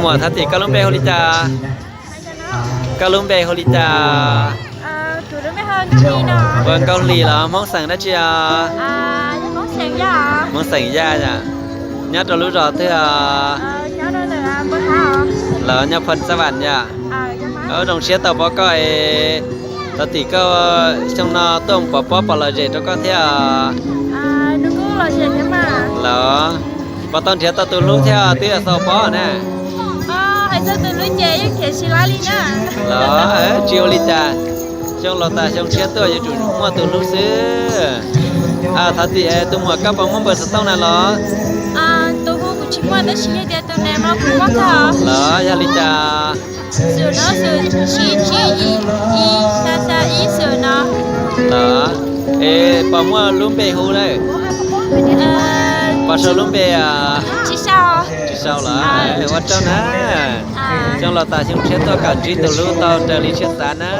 Muam, thov tim koj lub npe hu li cas? Koj lub npe hu li cas? Ua Nkauj Hlis los Hmoob xeem dab tsi os? Hmoob xeem Yaj yom. Nyob rau lub zos twg os? Los nyob Phoos Xab Vam yom. Zoo siab tau pom koj es thov tim koj xyoo no tuaj pov pob pov lom zem rau koj thiab os. Los pov tau nrhiav tau tus hlub thiab twb xaus pob na. Los tsis ua li cas, xyoo laus tas xyoo tshiab tuaj yuav tsum muaj tus hlub xwb. Thov tim tus muam koj puas muaj npawb xov tooj na los? Los yog li cas? Los es puas muaj lub npe hu lawm? Puas sau lub npe? Tsis sau los? Ua tsaug na. Xyoo laus tas xyoo tshiab tuaj kom ntsib tus hlub tau raws li siab xav na.